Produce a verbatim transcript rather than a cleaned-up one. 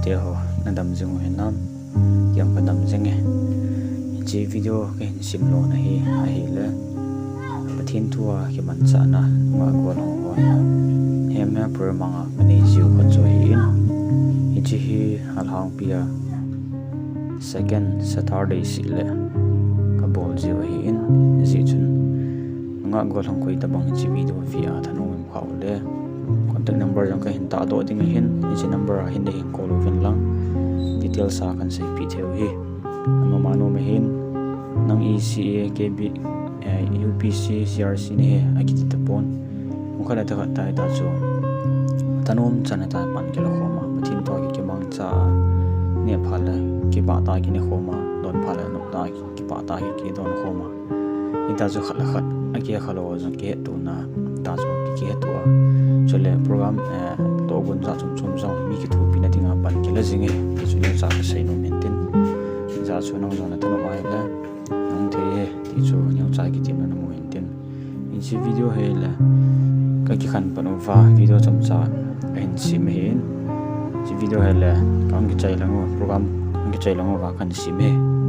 Teho, nadam jing u hinam? Kei jong kadam jing e. Hiche video kahin sim lona hi ahile, Pathen thu a kimanchahna nungah gollhang hon hemhia program a kanei jiu khat chu ahin, hiche hi alhangpi a second Saturday seh le kabol jiu ahin, hijeh chun nungah gollhang koi tobang hiche video ve a thanom um khah ule, contact number jong kahin tahdoh ding ahin, hiche number a hin neihin call uvin lang, details a kahin seipeh thei u ahi. Anom anom ahin, nang E C A, K B, eh, U P C, C R C nahi akiti tapon. Hung khat le thakhat tai ta chu, thanom chan a ta pan kila khom a, Pathen thu a ki, kimangcha a, neh phat le kipah tah a kine khom a, don phat le nop tah a ki, kipah tah a ki, kidon khom a. Hita chu khat le khat akihe khalou jong kihettohna, hita chu ki, kihetto a. Chule program, eh, tohgon jat chom chom jong mi kithopina dinga pan kila jing e, ti chu neocha kasei nom in tin. Hijeh chun nang jong nathanom ahile, nahung thei e, ti chu neocha kitemna namu in tin. Hiche video hi le, kakikhen pan uva video chomcha kahin sem ahin. Hiche video hi le, kahung kichai lang u, program kahung kichai lang uva kahin sem ahi.